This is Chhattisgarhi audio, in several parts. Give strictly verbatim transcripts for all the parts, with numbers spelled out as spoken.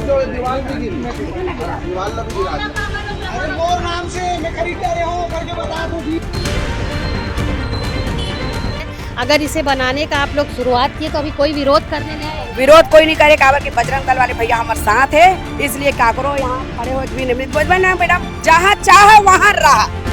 दीवार भी गिरी, दीवार भी गिरा। अरे मोर नाम से मैं खरीद रहे हूँ करके बता दो जी। अगर इसे बनाने का आप लोग शुरुआत किए तो अभी कोई विरोध करने नहीं आए। विरोध कोई नहीं करे, काबर कि बजरंग दल वाले भैया हमारे साथ है, इसलिए काकरो यहाँ खड़े हो भी नहीं बोल ना मैडम, जहाँ चाहे वहाँ रहा।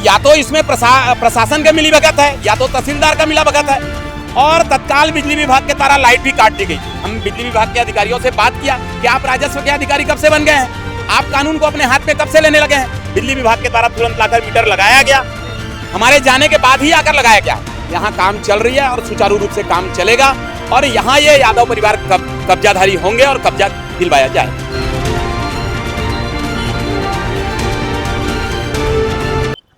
या तो इसमें प्रशा, प्रशासन का मिली भगत है, या तो तहसीलदार का मिला भगत है। और तत्काल बिजली विभाग के द्वारा लाइट भी काट दी गई। हम बिजली विभाग के अधिकारियों से बात किया कि आप राजस्व के अधिकारी कब से बन गए हैं, आप कानून को अपने हाथ में कब से लेने लगे हैं। बिजली विभाग के द्वारा तुरंत लाकर मीटर लगाया गया, हमारे जाने के बाद ही आकर लगाया गया। यहाँ काम चल रही है और सुचारू रूप से काम चलेगा और यहाँ ये यादव परिवार कब, कब्जाधारी होंगे और कब्जा दिलवाया जाए।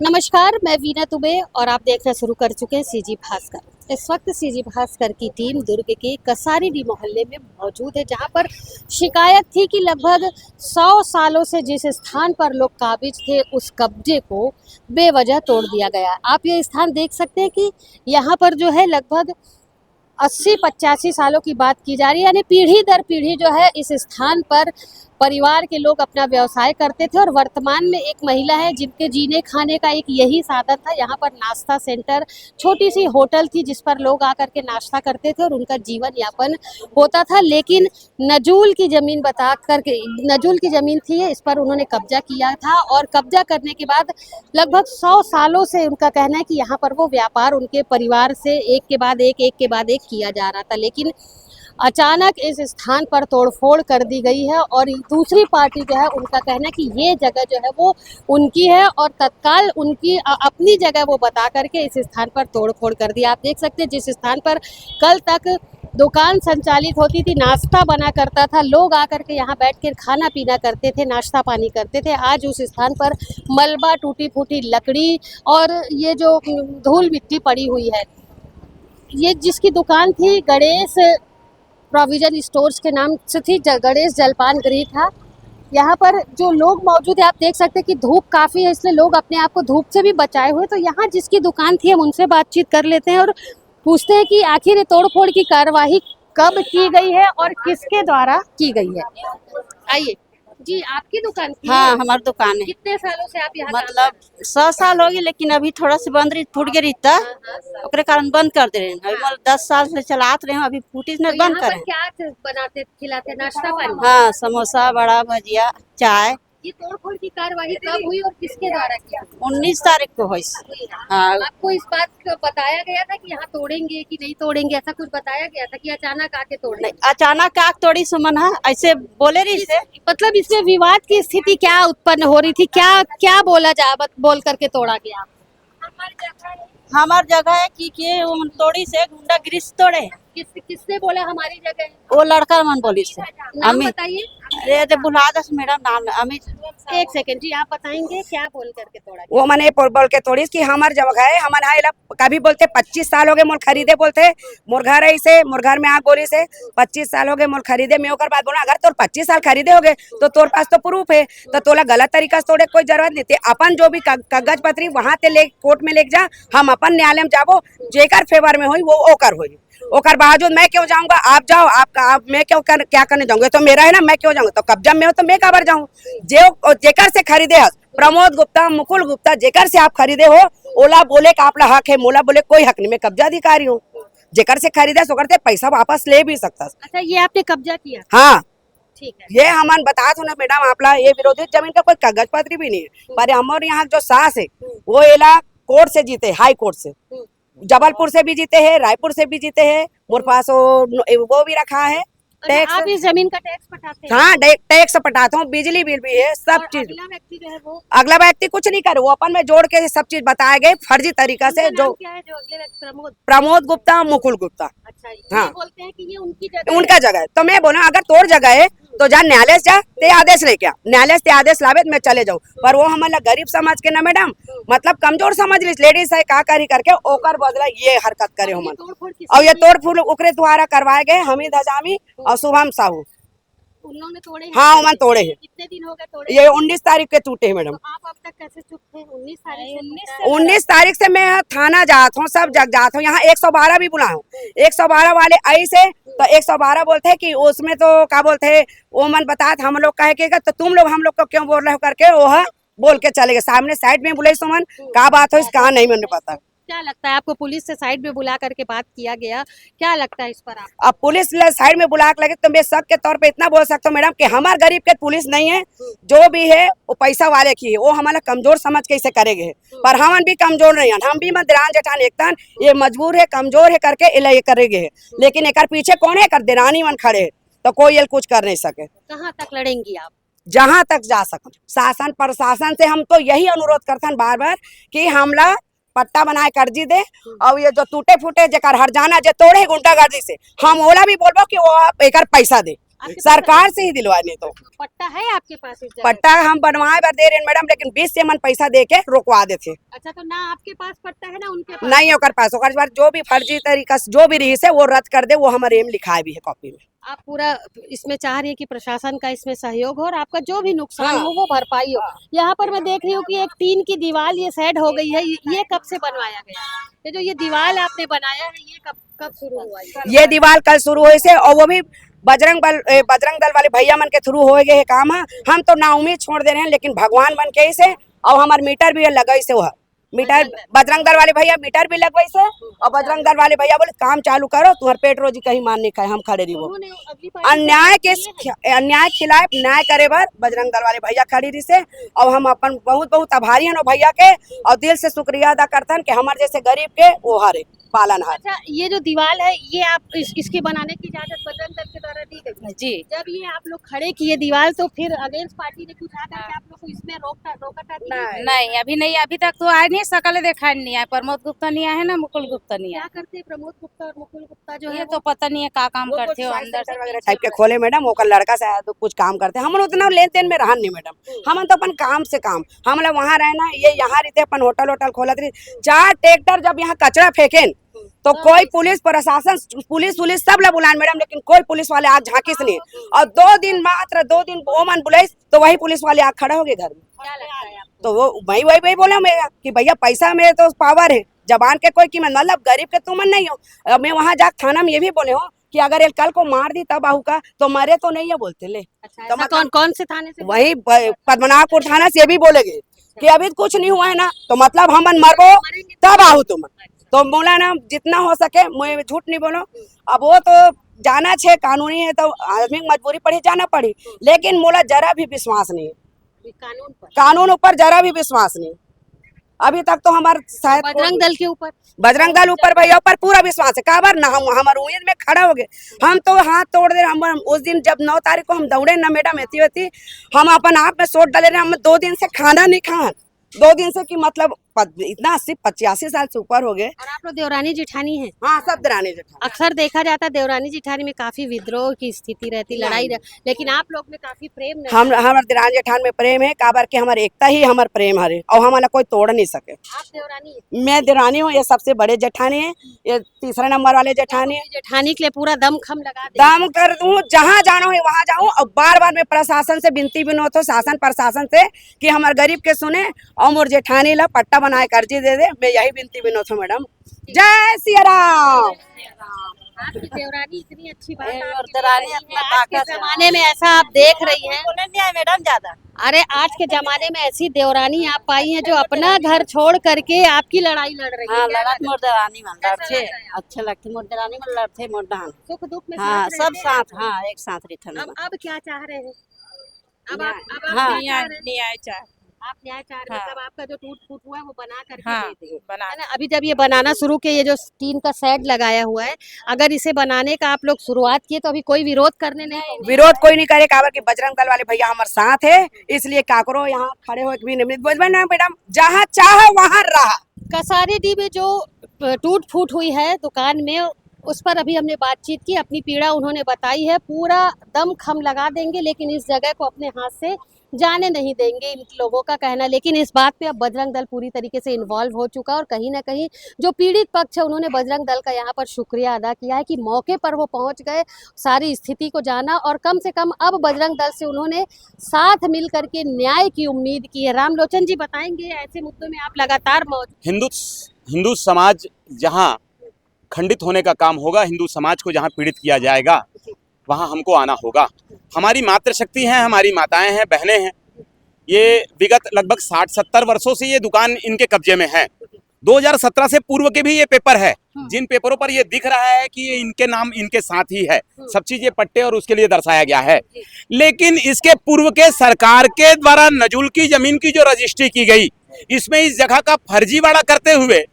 नमस्कार, मैं वीना दुबे और आप देखना शुरू कर चुके हैं सीजी भास्कर। इस वक्त सीजी भास्कर की टीम दुर्ग के कसारीडीह मोहल्ले में मौजूद है, जहां पर शिकायत थी कि लगभग सौ सालों से जिस स्थान पर लोग काबिज थे, उस कब्जे को बेवजह तोड़ दिया गया। आप ये स्थान देख सकते हैं कि यहाँ पर जो है लगभग अस्सी पचासी सालों की बात की जा रही है, यानी पीढ़ी दर पीढ़ी जो है इस स्थान पर परिवार के लोग अपना व्यवसाय करते थे और वर्तमान में एक महिला है जिनके जीने खाने का एक यही साधन था। यहाँ पर नाश्ता सेंटर, छोटी सी होटल थी जिस पर लोग आकर के नाश्ता करते थे और उनका जीवन यापन होता था। लेकिन नजूल की जमीन बता करके, नजूल की जमीन थी, इस पर उन्होंने कब्जा किया था और कब्जा करने के बाद लगभग सौ सालों से उनका कहना है कि यहाँ पर वो व्यापार उनके परिवार से एक के बाद एक, एक के बाद एक किया जा रहा था। लेकिन अचानक इस स्थान पर तोड़फोड़ कर दी गई है और दूसरी पार्टी जो है उनका कहना है कि ये जगह जो है वो उनकी है और तत्काल उनकी अ, अपनी जगह वो बता करके इस स्थान पर तोड़फोड़ कर दी। आप देख सकते हैं जिस स्थान पर कल तक दुकान संचालित होती थी, नाश्ता बना करता था, लोग आकर के यहाँ बैठ कर खाना पीना करते थे, नाश्ता पानी करते थे, आज उस स्थान पर मलबा, टूटी फूटी लकड़ी और ये जो धूल मिट्टी पड़ी हुई है। ये जिसकी दुकान थी गणेश प्रोविजन स्टोर्स के नाम से थी, ज- गणेश जलपान गृह था। यहाँ पर जो लोग मौजूद है, आप देख सकते हैं कि धूप काफी है, इसलिए लोग अपने आप को धूप से भी बचाए हुए। तो यहाँ जिसकी दुकान थी, हम उनसे बातचीत कर लेते हैं और पूछते हैं कि आखिर ये तोड़फोड़ की कार्यवाही कब की गई है और किसके द्वारा की गई है। आइए जी, आपकी दुकान थी? हाँ, हमार दुकान है। कितने सालों से आप यहाँ काम मतलब सौ साल हो गए, लेकिन अभी थोड़ा सा बंद रही, फूट गई रही था, ओकरे कारण बंद कर दे रहे हैं। अभी मतलब दस साल से चलात रहे हैं, अभी फूटी से तो नहीं बंद यहाँ पर करें। क्या च- बनाते, खिलाते, नाश्ता पानी? हाँ, समोसा, बड़ा, भजिया, चाय। ये तोड़फोड़ की कार्यवाही कब हुई और किसके द्वारा किया? उन्नीस तारीख को हुई। हुई। हाँ। आपको इस बात का बताया गया था कि यहाँ तोड़ेंगे कि नहीं तोड़ेंगे, ऐसा कुछ बताया गया था कि अचानक आके तोड़ेंगे? नहीं, अचानक आग तोड़ी सुमन है, ऐसे बोले रही से। मतलब इसमें विवाद की स्थिति क्या उत्पन्न हो रही थी, क्या क्या बोला जा बत, बोल करके तोड़ा गया? हमार जगह है कि के वो तोड़ी से गुंडा गिरी से तोड़े। किस किसने बोला हमारी जगह है? वो लड़का मन बोली से। नाम अमित। बताइए। अरे, तो भुला दस मैडम नाम अमित। एक सेकंड जी, आप बताएंगे क्या बोल करके तोड़ा गया? वो मने बोल बोल के तोड़ीस कि हमार जगह है, हमन हा एला कभी बोलते पच्चीस साल हो गए मोल खरीदे बोलते, मोर घर है इसे, मोर घर में आग बोली से, पच्चीस साल हो गए मोल खरीदे। मैं ओकर बाद बोला, अगर तोर पच्चीस साल खरीदे हो गए तो तोर पास तो प्रूफ है, तो तोला गलत तरीका से तोड़े कोई जरूरत नहीं थी। अपन जो भी काग- कागज पत्री वहां ते ले कोर्ट में लेके जा, हम अपन न्यायालय में जाबो, जेकर फेवर में होई वो ओकर होई। ओकर बावजूद मैं क्यों जाऊंगा? आप जाओ, आपका आप, मैं क्यों कर, क्या करने जाऊंगा? ये तो मेरा है ना, मैं क्यों जाऊंगा? तो कब्जा में हो तो मैं काबर जाऊं? जे जेकर से खरीदे हस, प्रमोद गुप्ता, मुकुल गुप्ता, जेकर से आप खरीदे हो, ओला बोले का आपला हक है, मोला बोले कोई हक नहीं, मैं कब्जा अधिकारी हूँ। जेकर से खरीदे हस, ओकर से पैसा वापस ले भी सकता। अच्छा, ये आपने कब्जा किया? हाँ, ठीक है। ये हमन बता दो ना मैडम, आपला ये विरोधी जमीन का कोई कागज पत्र भी नहीं है, पर हमारे यहाँ जो सास है वो एला कोर्ट से जीते, हाई कोर्ट से, जबलपुर से भी जीते हैं, रायपुर से भी जीते हैं। मोर पास वो, वो भी रखा है अच्छा, टैक्स। आप इस जमीन का टैक्स पटाते हैं? हाँ, डे- टैक्स पटाता हूँ, बिजली बिल भी है, सब और चीज। अगला व्यक्ति जो है वो अगला व्यक्ति कुछ नहीं करे, वो अपन में जोड़ के सब चीज बताए गए फर्जी तरीका से। उनका नाम जो क्या है जो अगले व्यक्ति? प्रमोद? प्रमोद गुप्ता, मुकुल गुप्ता, अच्छा, ये हाँ। बोलते हैं कि ये उनकी जगह है। उनका जगह है। तो मैं बोला, अगर तोर जगह है तो जा न्यायालय से जा, ते आदेश लेके आ, न्यायालय से आदेश लावे तो मैं चले जाऊँ। पर वो हमन ला गरीब समझ के ना मैडम, मतलब कमजोर समझ रही, लेडीज है, का करी करके ओकर बदला ये हरकत करे और ये हमन। तोड़फोड़ किस और ये लिए? तोड़फोड़ ओकरे द्वारा करवाए गए हमीद हजामी और शुभम साहू। उन लोगों ने तोड़े हैं? हाँ, उमन तोड़े हैं। कितने दिन हो गए तोड़े? ये उन्नीस तारीख के टूटे हैं, मैडम। तो आप अब तक कैसे चुप थे? उन्नीस तारीख से टूटे हैं। उन्नीस तारीख से मैं थाना जात हूँ, सब जग जात हूँ, यहाँ एक सौ बारह भी बुलाए हूँ। एक सौ बारह वाले आई से, तो एक सौ बारह बोलते हैं कि उसमें तो का बोलते हैं, वो मन बतात हम लोग कहे के, तो तुम लोग हम लोग को क्यों बोल रहे हो करके वो बोल के चले गए। सामने साइड में बुलाई सुमन, का बात हो, कहाँ नहीं, मैंने पता। क्या लगता है आपको, पुलिस से साइड में बुला करके बात किया गया, क्या लगता है इस पर आप? अब पुलिस ले साइड में बुला के लगे तो मैं शक के तौर पे इतना बोल सकता हूँ मैडम कि हमार गरीब के पुलिस नहीं है, जो भी है वो पैसा वाले की है, वो हमारा कमजोर समझ के इसे करेंगे। पर हमन भी कमजोर नहीं है, हम भी मत देरान जेठान एक तन, ये मजबूर है, कमजोर है करके ये ले करेंगे। लेकिन एकर पीछे कौन है? एकर देरानी मन खड़े हैं, तो कोई ये कुछ कर नहीं सके। कहाँ तक लड़ेंगी आप? जहाँ तक जा सकन, शासन प्रशासन से हम तो यही अनुरोध करथन बार बार कि हमला पट्टा बनाए कर्जी दे, और ये जो टूटे फूटे जेकर हर जाना जे तोड़े गुंडागर्दी से, हम ओला भी बोलबो कि वो आप एकर पैसा दे, आपके पास सरकार से ही दिलवाए, नहीं तो। पट्टा है आपके पास इस जगह? पट्टा हम बनवाए बर दे रहे हैं मैडम, लेकिन बीस से मन पैसा दे के रोकवा देथे। अच्छा, तो ना आपके पास पट्टा है ना उनके पास? नहीं, ओकर पास, ओकर पास जो भी फर्जी तरीका से जो भी रही से वो रद्द कर दे, वो हमारे एम लिखाए भी है कॉपी में। आप पूरा इसमें चाह रही है कि प्रशासन का इसमें सहयोग हो और आपका जो भी नुकसान हाँ। हो वो भरपाई हो। हाँ। यहाँ पर मैं देख रही हूँ कि एक टीन की दीवार ये सेट हो गई है, ये, ये कब से बनवाया गया? ये जो ये दीवार आपने बनाया है, ये कब, कब शुरू हुआ ये? ये दीवार कल शुरू हुई से, और वो भी बजरंग बल, ए, बजरंग दल वाले भैया मन के थ्रू हो गए है काम है। हम तो नाउम्मीद छोड़ दे रहे हैं, लेकिन भगवान मन के ही से, और हमार मीटर भी लगा से वो है। मीटर, बजरंग दल। बजरंग दल वाले भैया मीटर भी लगवाई से, और बजरंग दल वाले भैया बोले काम चालू करो, तुम्हार पेट रोजी कहीं मार नहीं खाए, हम खड़े रहिबो। उन्होंने अगली पार्टी से अन्याय बात के की है? खि-, अन्याय के खिलाफ न्याय करे बर बजरंग दल वाले भैया खड़ी रही से, और हम अपन बहुत बहुत आभारी हैं वो भैया के, और दिल से शुक्रिया अदा करतन कि हमार जैसे गरीब के वो हरे पालन हर। अच्छा, ये जो दीवार है, ये आप इस, इसके बनाने की इजाजत बजरंग दल के द्वारा दी गई है? जी। जब ये आप लोग खड़े किए दीवार, तो फिर अगेंस्ट पार्टी ने कुछ आकर के आप लोग को इसमें रोक, रोका टोकी नहीं? नहीं, अभी नहीं, अभी तक तो आए नहीं, शकल दिखाई नहीं आए, प्रमोद गुप्ता नहीं आए हैं ना, मुकुल गुप्ता नहीं आए। क्या करते हैं प्रमोद गुप्ता और मुकुल गुप्ता जो ये है तो वो? पता नहीं है का काम वो करते हो, अंदर से वगैरह टाइप के खोले मैडम, ओकर लड़का शायद कुछ काम करते हैं। हमन उतना लेन देन में रहन नहीं मैडम, हम्म। हमन तो अपन काम से काम, हमला वहाँ रहना, ये यहाँ रहते, अपन होटल वोटल खोलत रही। चार ट्रैक्टर जब यहाँ कचरा फेंकेन, तो कोई पुलिस प्रशासन, पुलिस उलिस सब ला बुलान मैडम, लेकिन कोई पुलिस वाले आज झांकिस नहीं। और दो दिन, मात्र दो दिन ओमन बुलाइस, तो वही पुलिस वाले आ खड़ा हो गए घर में। क्या लगता है आपको? तो वो वही वही वही बोला मैं कि भैया, पैसा में तो पावर है, जबान के कोई कीमत, मतलब गरीब के तुमन नहीं हो। अब मैं वहाँ जाके थाना में ये भी बोले हूँ कि अगर ये कल को मार दी तब आहू का, तो मरे तो नहीं है बोलते ले। अच्छा, तो ऐसा मतलब कौन, कौन से थाने से वही बोले? प-, पद्मनाभपुर थाना से ये भी बोले गए कि अभी कुछ नहीं हुआ है ना, तो मतलब हमन मरबो मरेंगे तब आहू तुमन। तो बोला ना, जितना हो सके, मैं झूठ नहीं बोलो। अब वो तो जाना छे, कानूनी है, तो आदमी के मजबूरी पड़ी, जाना पड़ी, लेकिन मोला जरा भी विश्वास नहीं है। कानून पर? कानून ऊपर जरा भी विश्वास नहीं। अभी तक तो हमार शायद बजरंग दल के ऊपर? बजरंग दल ऊपर, भैया ऊपर पूरा विश्वास है। काबर ना हम, हमार उम्मीद में खड़ा हो गए, हम तो हाथ तोड़ दे। हम, हम उस दिन जब नौ तारीख को हम दौड़े ना मैडम, एती वेती हम अपन आप में सोच डाले रहे, हम दो दिन से खाना नहीं खान, दो दिन से कि मतलब प-, इतना अस्सी पचासी साल से ऊपर हो गए। और आप लोग देवरानी जेठानी हैं? हाँ, सब देवरानी जेठानी। अक्सर देखा जाता है देवरानी जेठानी में काफी विद्रोह की स्थिति रहती, नहीं। लड़ाई रह-, लेकिन आप लोग में काफी प्रेम नजर हम, आता है। हमारे देवरानी जेठान में प्रेम है, काबर के हमारे एकता ही हमारे प्रेम हरे, और हमारा कोई तोड़ नहीं सके। आप देवरानी? मैं देवरानी हूँ, ये सबसे बड़े जेठानी है, ये तीसरे नंबर वाले जेठानी है। जेठानी के लिए पूरा दम खम लगा दे। दम कर दूँ, जहाँ जाना हो वहाँ जाऊँ, और बार बार मैं प्रशासन से विनती विनोद हो, शासन प्रशासन से, कि हमारे गरीब के सुने और मोर जेठानी ला पट्टा बनाए कर्जी दे दे। मैं यही विनती विनोद हूँ मैडम। जय सिया राम। आपकी देवरानी इतनी अच्छी बात ए, आपकी और देवरानी देवरानी अपना है। आज के ताकत है। जमाने में ऐसा आप देख रही हैं। बोले नहीं है मैडम ज्यादा। अरे, आज के जमाने में ऐसी देवरानी आप पाई हैं जो अपना घर छोड़ करके आपकी लड़ाई लड़ रही है। हाँ, क्या लड़त बात है? मोर देवरानी मन कैसा लड़थे, लग रहा है आपको? अच्छे लगथे मोर देवरानी मन लड़थे मोर डाहन। सुख दुख में हाँ, साथ सब रहते हैं साथ, आप लोग। हाँ, एक साथ रहथन अब, हमन। अब क्या चाह रहे हैं? अब आप, अब आप हाँ। क्या न्याय, चाह रहे हैं? न्याय चाह। आप न्याय चाह रहे हैं, हाँ। मतलब आपका जो टूट फूट हुआ है वो बना करके हाँ, दे दें। बना है ना? अभी जब ये बनाना शुरू किए, ये जो टीन का शेड लगाया हुआ है, अगर इसे बनाने का आप लोग शुरुआत किए तो अभी कोई विरोध करने नहीं पहुंचे? विरोध कोई नहीं करे, काबर कि बजरंग दल वाले भैया हमारे साथ है, इसलिए काकरो यहाँ खड़े हो एक भी नहीं बोलबे ना मैडम, जहाँ चाहे वहाँ रहा। कसारी डी में जो, अ, टूट फूट हुई है दुकान में, उस पर अभी हमने बातचीत की, अपनी पीड़ा उन्होंने बताई है। पूरा दम खम लगा देंगे, लेकिन इस जगह को अपने हाथ से जाने नहीं देंगे, इन लोगों का कहना। लेकिन इस बात पे अब बजरंग दल पूरी तरीके से इन्वॉल्व हो चुका है और कहीं ना कहीं जो पीड़ित पक्ष है, उन्होंने बजरंग दल का यहाँ पर शुक्रिया अदा किया है कि मौके पर वो पहुंच गए, सारी स्थिति को जाना और कम से कम अब बजरंग दल से उन्होंने साथ मिल करके न्याय की उम्मीद की है। रामलोचन जी बताएंगे, ऐसे मुद्दों में आप लगातार मौजूद। हिंदू हिंदू समाज जहाँ खंडित होने का काम होगा, हिंदू समाज को जहाँ पीड़ित किया जाएगा, वहाँ हमको आना होगा। हमारी मातृशक्ति है, हमारी माताएं हैं, बहनें हैं। ये विगत लगभग साठ सत्तर वर्षों से ये दुकान इनके कब्जे में है। दो हज़ार सत्रह से पूर्व के भी ये पेपर है, जिन पेपरों पर ये दिख रहा है कि ये इनके नाम, इनके साथ ही है, सब चीजें पट्टे और उसके लिए दर्शाया गया है। लेकिन इसके पूर्व के सरकार के द्वारा नजुल की जमीन की जो रजिस्ट्री की गई, इसमें इस जगह का फर्जीवाड़ा करते हुए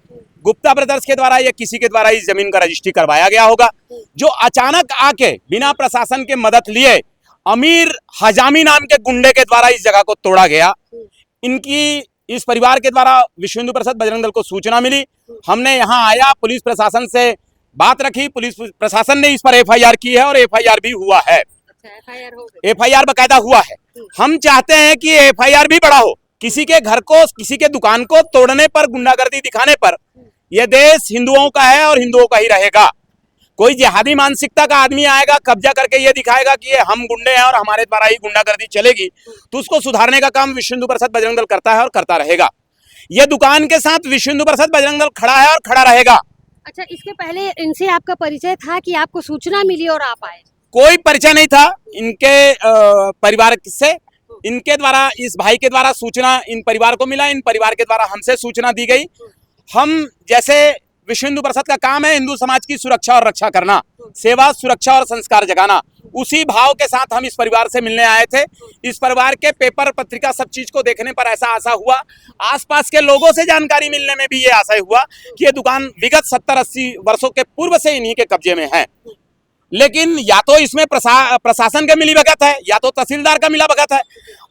गुप्ता ब्रदर्स के द्वारा या किसी के द्वारा इस जमीन का रजिस्ट्री करवाया गया होगा, जो अचानक आके बिना प्रशासन के मदद लिए अमीर हजामी नाम के गुंडे के द्वारा इस जगह को तोड़ा गया। इनकी इस परिवार के द्वारा विश्व हिंदू परिषद बजरंग दल को सूचना मिली। हमने यहाँ आया, पुलिस प्रशासन से बात रखी। पुलिस प्रशासन ने इस पर एफआईआर की है और एफआईआर भी हुआ है। अच्छा, एफआईआर हो गई। एफआईआर बाकायदा हुआ है। हम चाहते हैं कि एफआईआर भी बड़ा हो। किसी के घर को, किसी के दुकान को तोड़ने पर, गुंडागर्दी दिखाने पर, यह देश हिंदुओं का है और हिंदुओं का ही रहेगा। कोई जिहादी मानसिकता का आदमी आएगा, कब्जा करके ये दिखाएगा कि ये हम गुंडे हैं और हमारे द्वारा ही गुंडागर्दी चलेगी, तो उसको सुधारने का काम विश्व हिंदू परिषद बजरंग दल करता है और करता रहेगा। ये दुकान के साथ विश्व हिंदू परिषद बजरंग दल खड़ा है और खड़ा रहेगा। अच्छा, इसके पहले इनसे आपका परिचय था कि आपको सूचना मिली और आप आए? कोई परिचय नहीं था इनके, अ, परिवार से। इनके द्वारा, इस भाई के द्वारा सूचना इन परिवार को मिला, इन परिवार के द्वारा हमसे सूचना दी गई। हम जैसे, विश्व हिंदू परिषद का काम है हिंदू समाज की सुरक्षा और रक्षा करना, सेवा, सुरक्षा और संस्कार जगाना। उसी भाव के साथ हम इस परिवार से मिलने आए थे। इस परिवार के पेपर, पत्रिका, सब चीज को देखने पर ऐसा आशा हुआ, आसपास के लोगों से जानकारी मिलने में भी ये आशा हुआ कि ये दुकान विगत सत्तर अस्सी वर्षों के पूर्व से इन्हीं के कब्जे में है। लेकिन या तो इसमें प्रशा-, प्रशासन का मिलीभगत है, या तो तहसीलदार का मिलाभगत है।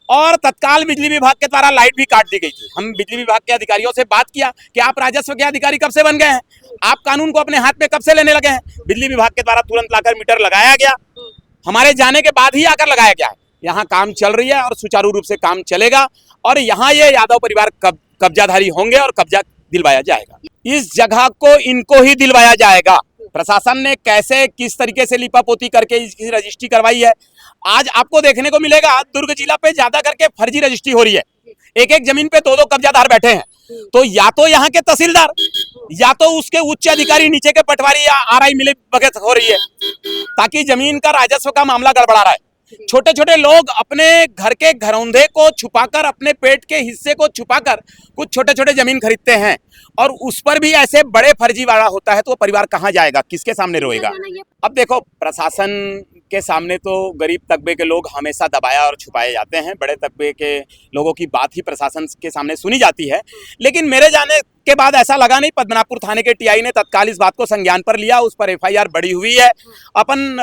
और तत्काल बिजली विभाग के द्वारा लाइट भी काट दी गई थी। हम बिजली विभाग के अधिकारियों से बात किया कि आप राजस्व के अधिकारी कब से बन गए हैं, आप कानून को अपने हाथ में कब से लेने लगे हैं। बिजली विभाग के द्वारा तुरंत लाकर मीटर लगाया गया, हमारे जाने के बाद ही आकर लगाया गया है। यहाँ काम चल रही है और सुचारू रूप से काम चलेगा और यहाँ ये यादव परिवार कब-, कब्जाधारी होंगे और कब्जा दिलवाया जाएगा। इस जगह को इनको ही दिलवाया जाएगा। प्रशासन ने कैसे, किस तरीके से लीपापोती करके इसकी रजिस्ट्री करवाई है, आज आपको देखने को मिलेगा। दुर्ग जिला पे ज्यादा करके फर्जी रजिस्ट्री हो रही है, एक एक जमीन पे दो दो कब्जादार बैठे हैं। तो या तो यहाँ के तहसीलदार, या तो उसके उच्च अधिकारी, नीचे के पटवारी या आरआई मिली भगत हो रही है, ताकि जमीन का, राजस्व का मामला गड़बड़ा रहा है। छोटे छोटे लोग अपने घर के घरौंधे को छुपाकर, अपने पेट के हिस्से को छुपाकर कुछ छोटे छोटे जमीन खरीदते हैं और उस पर भी ऐसे बड़े फर्जीवाड़ा होता है, तो वो परिवार कहाँ जाएगा, किसके सामने रोएगा? अब देखो, प्रशासन के सामने तो गरीब तबके के लोग हमेशा दबाया और छुपाए जाते हैं। बड़े तबके के लोगों की बात ही प्रशासन के सामने सुनी जाती है। लेकिन मेरे जाने के बाद ऐसा लगा नहीं, पद्मनाभपुर थाने के टीआई ने तत्काल इस बात को संज्ञान पर लिया, उस पर एफआईआर बड़ी हुई है। अपन,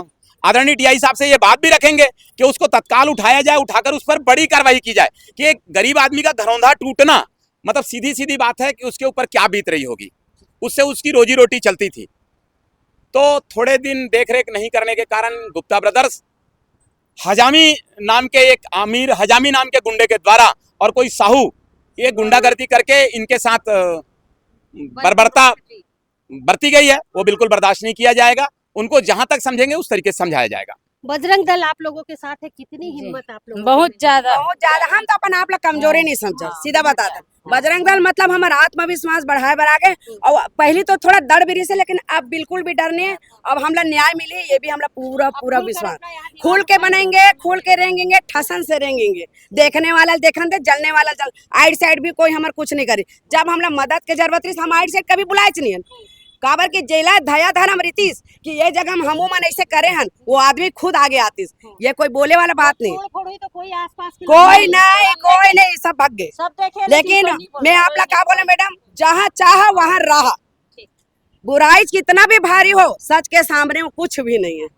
अ, आदरणीय टीआई साहब से ये बात भी रखेंगे कि उसको तत्काल उठाया जाए, उठाकर उस पर बड़ी कार्रवाई की जाए कि एक गरीब आदमी का घरौंधा टूटना, मतलब, सीधी सीधी बात है कि उसके ऊपर क्या बीत रही होगी, उससे उसकी रोजी रोटी चलती थी। तो थोड़े दिन देख रेख नहीं करने के कारण गुप्ता ब्रदर्स हजामी नाम के, एक आमिर हजामी नाम के गुंडे के द्वारा और कोई साहू, ये गुंडागर्दी करके इनके साथ, अ, बर्बरता बरती गई है, वो बिल्कुल बर्दाश्त नहीं किया जाएगा। उनको जहां तक समझेंगे, उस तरीके से समझाया जाएगा। बजरंग दल आप लोगों के साथ है, कितनी जी। हिम्मत आप लोगों बहुत के? ज्यादा। बहुत ज्यादा। हम तो अपन आप ला कमजोरे नहीं समझा, सीधा बता दें। बजरंग दल मतलब हमारा आत्मविश्वास बढ़ाए बर आगे। और पहली तो थोड़ा डर भी रही से, लेकिन अब बिल्कुल भी डर नहीं है। अब हमला न्याय मिली, ये भी हमला पूरा पूरा विश्वास। खुल के बनेंगे, खुल के रेंगेंगे, ठसन से रेंगेंगे। देखने वाला देखन दे, जलने वाला जल। आइड साइड भी कोई हमार कुछ नहीं करी। जब हमला मदद के जरूरत रही, हम आइड साइड कभी बुलाए नहीं हन। काबर कि जेला दया धर्म रीतिस कि ये जगह हम हमू मन ऐसे करे हन, वो आदमी खुद आगे आतिस। ये कोई बोले वाला बात नहीं। तोड़ फोड़ हुई तो कोई आसपास के लोग कोई नहीं, नहीं, कोई नहीं, सब भाग गए। सब देखे, लेकिन कोई नहीं बोला, मैं आप कोई ला नहीं का बोला मैडम, जहाँ चाह वहाँ रहा। बुराई कितना भी भारी हो, सच के सामने वो कुछ भी नहीं है।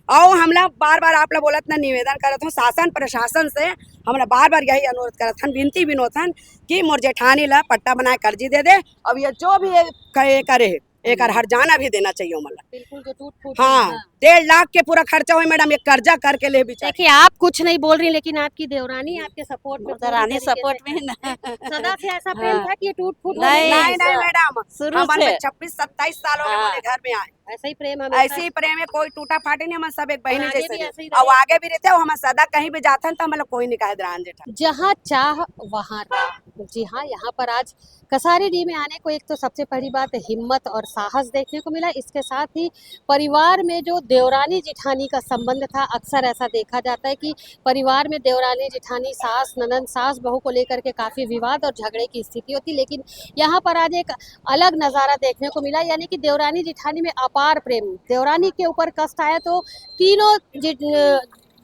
और हमला बार बार आप ला बोलत ना, निवेदन करत हूँ शासन प्रशासन से, हमला बार बार यही अनुरोध करत हन, विनती विनोद हन कि मोर जेठानी ला पट्टा बनाए कर्जी दे दे। अब ये जो भी ये क-, ये करे है, एक हर हर जाना भी देना चाहिए ओमन ला। बिल्कुल, जो टूट फूट हाँ, हुई, हाँ। डेढ़ लाख के पूरा खर्चा हुई मैडम, एक कर्जा करके ले बेचारी। देखिए, आप कुछ नहीं बोल रही, लेकिन आपकी देवरानी आपके सपोर्ट में पूरी देवरानी तरीके सपोर्ट से में ही ना। सदा से ऐसा प्रेम हाँ। था कि ये टूट फूट नहीं, होने नहीं नहीं मैडम, शुरू हमन से। में छब्बीस सत्ताईस साल हो गए हाँ। हमारे घर में आए। ऐसा ही प्रेम हमेशा। ऐसे ही प्रेम है, कोई टूटा फाटे नहीं, हम सब एक बहनी और आगे जैसे भी रहे। ऐसे ही और रहे। आगे भी रहते हैं, हम सदा कहीं भी जाते हैं तो हम लोग कोई नहीं कहे दरान जेठा। जहाँ चाह वहाँ राह। जी हाँ, यहाँ पर आज कसारी डी में आने को एक तो सबसे पहली बात हिम्मत और साहस देखने को मिला। इसके साथ ही परिवार में जो देवरानी जिठानी का संबंध था, अक्सर ऐसा देखा जाता है कि परिवार में देवरानी जिठानी, सास ननद, सास बहू को लेकर के काफी विवाद और झगड़े की स्थिति होती, लेकिन यहाँ पर आज एक अलग नजारा देखने को मिला, यानी कि देवरानी जिठानी में अपार प्रेम। देवरानी के ऊपर कष्ट आया तो तीनों जि-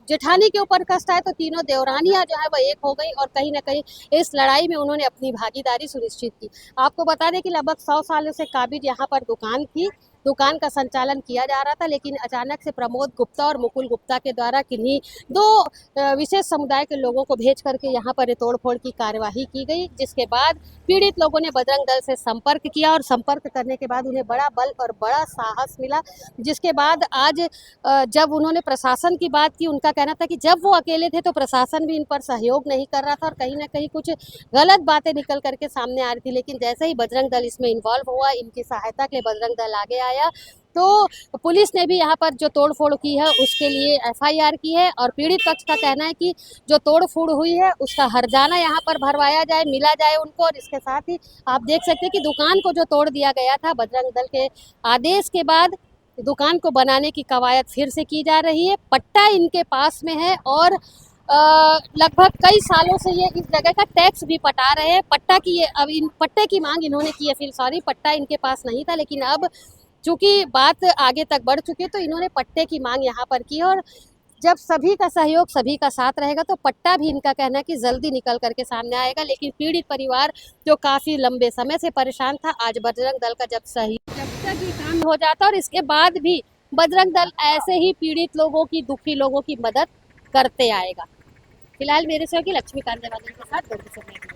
जेठानी के ऊपर कष्ट आया तो तीनों देवरानियां जो है वो एक हो गई और कहीं ना कहीं इस लड़ाई में उन्होंने अपनी भागीदारी सुनिश्चित की। आपको बता दें कि लगभग सौ सालों से काबिज यहाँ पर दुकान थी, दुकान का संचालन किया जा रहा था, लेकिन अचानक से प्रमोद गुप्ता और मुकुल गुप्ता के द्वारा किन्हीं दो अ, विशेष समुदाय के लोगों को भेज करके यहाँ पर ये तोड़फोड़ की कार्यवाही की गई, जिसके बाद पीड़ित लोगों ने बजरंग दल से संपर्क किया और संपर्क करने के बाद उन्हें बड़ा बल और बड़ा साहस मिला, जिसके बाद आज अ, जब उन्होंने प्रशासन की बात की, उनका कहना था कि जब वो अकेले थे तो प्रशासन भी इन पर सहयोग नहीं कर रहा था और कहीं ना कहीं कुछ गलत बातें निकल करके सामने आ रही थी, लेकिन जैसे ही बजरंग दल इसमें इन्वॉल्व हुआ, इनकी सहायता के लिए बजरंग दल आगे आया। तो पुलिस ने भी यहाँ पर जो तोड़फोड़ की है उसके लिए एफआईआर की है और पीड़ित पक्ष का कहना है कि जो तोड़फोड़ हुई है उसका हर्जाना यहाँ पर भरवाया जाए, मिला जाए उनको। और इसके साथ ही आप देख सकते हैं कि दुकान को जो तोड़ दिया गया था बजरंग दल के आदेश के बाद, दुकान को बनाने की कवायद फिर से की जा रही है। पट्टा इनके पास में है और अ, लगभग कई सालों से ये इस जगह का टैक्स भी पटा रहे हैं। पट्टा की ये, अब इन पट्टे की मांग इन्होंने की है, फिर सॉरी, पट्टा इनके पास नहीं था, लेकिन अब चूंकि बात आगे तक बढ़ चुकी है तो इन्होंने पट्टे की मांग यहाँ पर की है। और जब सभी का सहयोग, सभी का साथ रहेगा तो पट्टा भी, इनका कहना है कि जल्दी निकल करके सामने आएगा। लेकिन पीड़ित परिवार जो काफी लंबे समय से परेशान था, आज बजरंग दल का जब सहयोग, जब तक ये काम हो जाता और इसके बाद भी बजरंग दल ऐसे ही पीड़ित लोगों की, दुखी लोगों की मदद करते आएगा। फिलहाल मेरे सहयोगी लक्ष्मीकांत देवांगन के साथ गर्ग से मैं।